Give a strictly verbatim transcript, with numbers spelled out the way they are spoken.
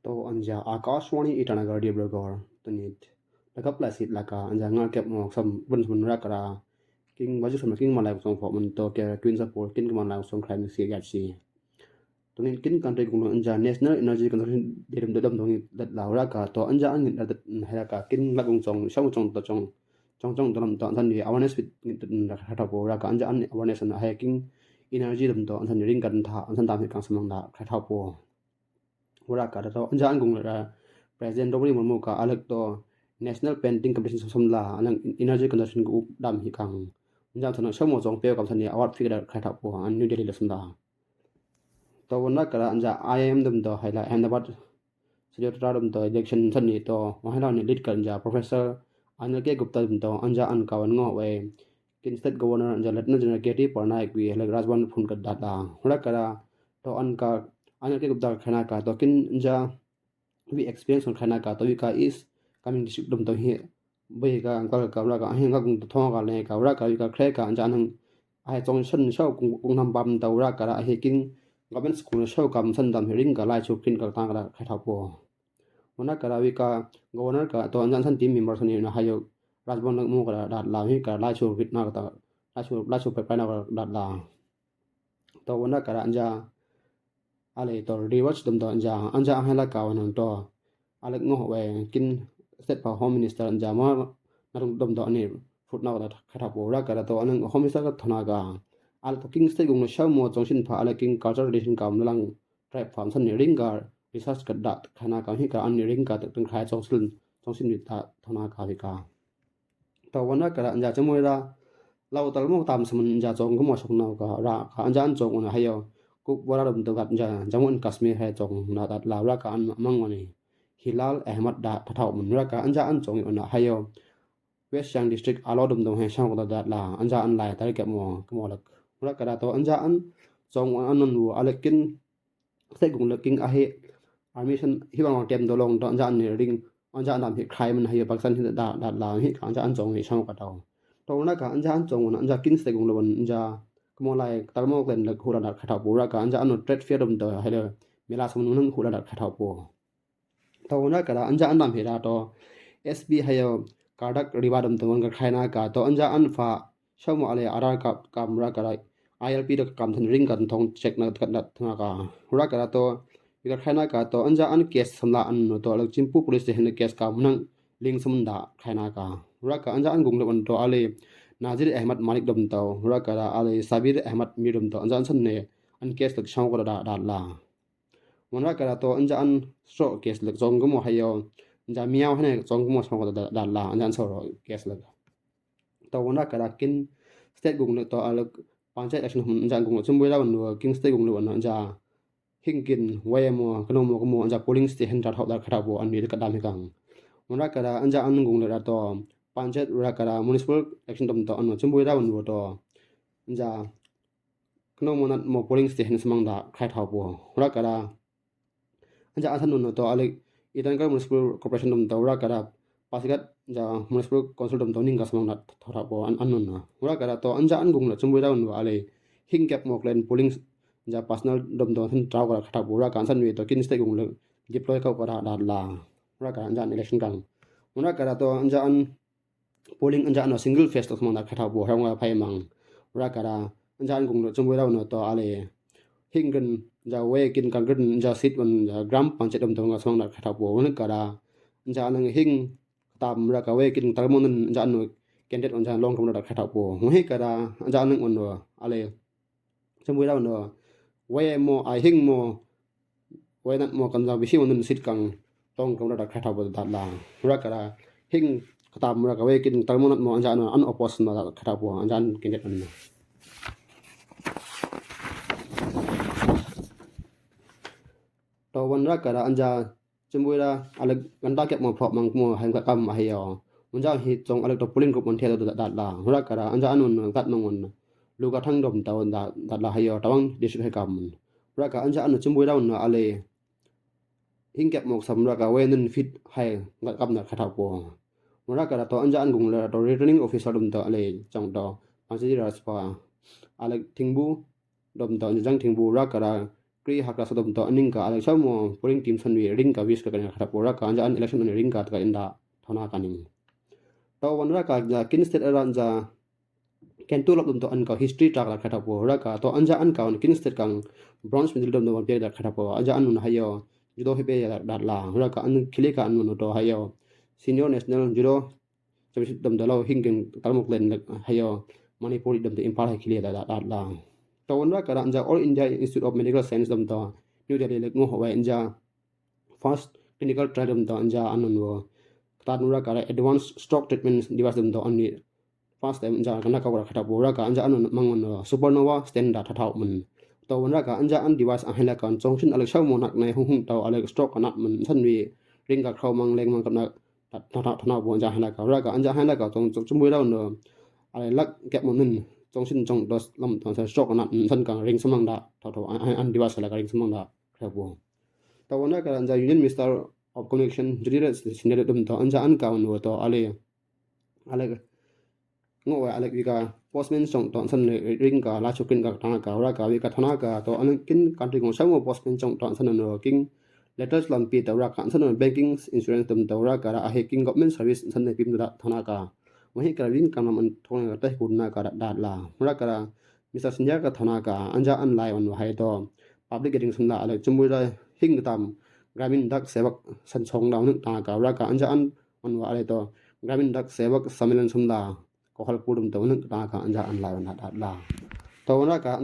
To anja Akashvani Itanagar Dibrugarh tunit. Lakap la sit laka anja nga kep mo sam bun bun raka ra. King wajik sam king malai song fo mun to ke kuin sa por king malai song crime si yat si. Tunit kin country kung anja National Energy Conservation Day dum dum dum dat la raka to anja an ngin dat hera ka kin la kung song shau song to song song song dum to an san ni awareness with ngin dat ra ka por raka anja an awareness an hai king energy dum to an san ni ring kan tha an san dam kang samang da ka po. Raka to anja an kung ra President Droupadi Murmu ka alek to National Painting Competition som som la an energy conservation ku dam hi kang. Anja an san shau mo song peo kam san ni award figure khai tha po an New Delhi la sunda. To wan raka ra anja I I M dum to hai la Ahmedabad Satyodara dum to election san ni to wan hai la ni lead ka anja Professor Anil K Gupta dum to anja an ka wan ngo wei kin state governor anja Lieutenant General K T Parnaik wi halek Raj Bhavan phun ka dat la. Raka ra to an ka Anil K Gupta khana ka to kin anja wi experience khana ka to wi ka East Kameng district dum to hi bai ka kal ka raka ahi nga kung to thong ka le ka raka wi ka kre ka anja nang ahi chong shan shau kung kung nam bam to raka ra ahi king government school shau kam san dam hi ring ka lai chu kin ka tang ka khai tha po. Wana ka ra wi ka governor ka to anja san team member san ni na hayo Raj Bhavan mo ka ra dat la hi ka lai chu rit na ka ta lai chu lai chu pe na ka dat la. To wana ka ra anja ale to rewatch dum to anja anja hai la ka wan to alek ngo wei kin state pa home minister anja ma na dum to ani foot na ka khai tha po raka ra to anang home minister ka thona ka al to king state kung no shau mo chong shin pa ale king culture tradition ka lang tribe farm san ni ring ka research ka dat khana ka hi ka an ni ring ka tak tang khai chong shin chong shin ni ta thona ka hi ka. To wana ka ra anja chamui ra lau tal mo tam saman anja chong kumo shok nau ka ra ka anja an chong una hayo kuk wara dum to gat anja Jammu and Kashmir hai chong na dat la ra ka an mang wani Hilal Ahmad da thathau mun ra ka anja an chong una hayo West Siang district alo dum dum hai shang ko dat la anja an lai tar kep mo kemo lak ra ka ra to anja an chong una an non wu alek kin state kung lek king ahi army san hi bang kem do long to anja an ni ring anja an dam hi crime an hayo Pakistan hi da da la hi ka anja an chong hi shang ka tau. To na ka anja an chong na anja kin state kung lo anja kamo lai tal mo klen lek hu la da kha tau pu ra ka anja an trade fair dum to hai le mela sam nun hu la da kha tau pu. To na ka da anja an dam hi da to S B hayo Kardak riba dum to ka khai na ka to anja an fa Shau mo ale Aadhaar card kam ra kara I L P da kam than ring kan thong check na kat na thanga ka. Ra kara to ika khaina ka to anja an case samla an no to alak Chimpu police station case kam nang ling samunda khaina ka. Ra ka anja an gung le an to ale Nazir Ahmad Malik dom to. Ra kara ale Sabir Ahmad Mir dom to anja an san ne an case lak shau kara da da la. Wan ra kara to anja an sro case lak zong mo hayo anja miau hane zong mo shau kara da da la anja an sro case lak. To wan ra kara kin state gung le to alak panchayat election hum anja gung le chumbui ra wan kin state gung le wan anja hing kin waya mo kano mo kamo anja polling station ra thau da khara bo an ni ka dam kang. Wan ra kara anja an gung le ra to panchayat ra kara municipal election dom to an chumbui ra wan to anja kano mo nat mo polling station samang da khai thau bo. Wan ra kara anja an san nun to alek Itanagar Municipal Corporation dom to ra kara Pasighat anja Municipal Council dom to ning ka samang na thora po an an nun. Ra kara to anja an gung la chumbui ra un ale hing kep mo klen polling anja personal dom to san trau kara khata po ra kan san wi to kin state gung le deploy kau kara da la. Ra kara anja an election kang. Ra kara to anja an polling anja no single phase to samang da khata po ra nga phai mang. Ra kara anja an gung la chumbui ra un to ale hing kin anja we kin kan kin anja sit wan anja gram panchayat dom to nga samang da khata po. Ra kara anja an hing tam ra ka we kin tal mo nan anja an candidate wan anja long kam ra khata po. Hing kara anja an un ale chumbui ra un we mo ai hing mo we nan mo kan anja bisi wan nan sit kang tong kam ra khata po da la. Ra kara hing kata mura ka we kin tal mo nan mo anja an an oppose na da khata po anja an candidate an. To wan ra kara anja chumbui ra alek ganda kep mo phok mang mo hai ka kam hai yo. Wan ja hi chong alek to polling group man thia da da la. Ra kara anja an un gat mang wan lu ka thang dom ta da da la hai yo tawang district hai kam. Ra ka anja an chumbui ra un ale hing kep mok sam ra ka we nun fit hai ngat kap na khata po. Ra kara to anja an gung le to returning officer dom to ale chong to panchayat raj pa alek thingbu dom to anja jang thingbu ra kara kri hakra sa dom to aning ka alek chamo polling team san wi ring ka wis ka kani kharap po raka anja an election ani ring ka taka inda thona kani. To wan raka ja kin state ra ja ken tu lap dom to an ka history track la kharap po raka to anja an ka wan kin state kang bronze medal dom to wan piak da kharap po anja an un hayo judo hipe ya dat la raka an khili ka an un to hayo senior national judo championship dom to lo hingin talmok len hayo Manipur dom to Imphal hai khili da dat la. To wan raka anja All India Institute of Medical Science dom to New Delhi lek ngo wa anja first clinical trial dom to anja an un wo kata nu raka advanced stroke treatment device dom to an first time anja kana ka kura kharap po raka anja an un mang un wo supernova standard thathau mun. To wan raka anja an device an hela kan chong shin alek shau mo nak nai hung hung tau alek stroke kanat mun san wi ring ka khrau mang leng mang kapna thana thana po anja hela ka raka anja hela ka chong chong chumui rau no ale lak kep mun chong shin chong dos lam tong sa stroke kanat mun san ka ring samang da thau thau an an device la ka ring samang da khrau po. To wan raka anja Union Minister of Communication jiri re sinere dom to anja an ka un wo to ale alek ngo wa alek wi ka postman chong to san ring ka la chukrin ka thana ka raka wi ka thana ka to an kin country ngo shau mo postman chong to san no king letters lampi to raka san no banking insurance dom to raka ra ahe king government service san ne pim da thana ka. Wahi ka ring ka nam an thong ka teh kun na ka da la raka ra Mister Singh ka thana ka anja an lai wan wa hai to public ring sum la alek chumui ra hing tam Gramin Dak Sevak san chong da un thana ka raka anja an wan wa ale to Gramin Dak Sevak Sammelan sum la Kohalpur dom to un thana ka anja an lai wan da la. To wan raka an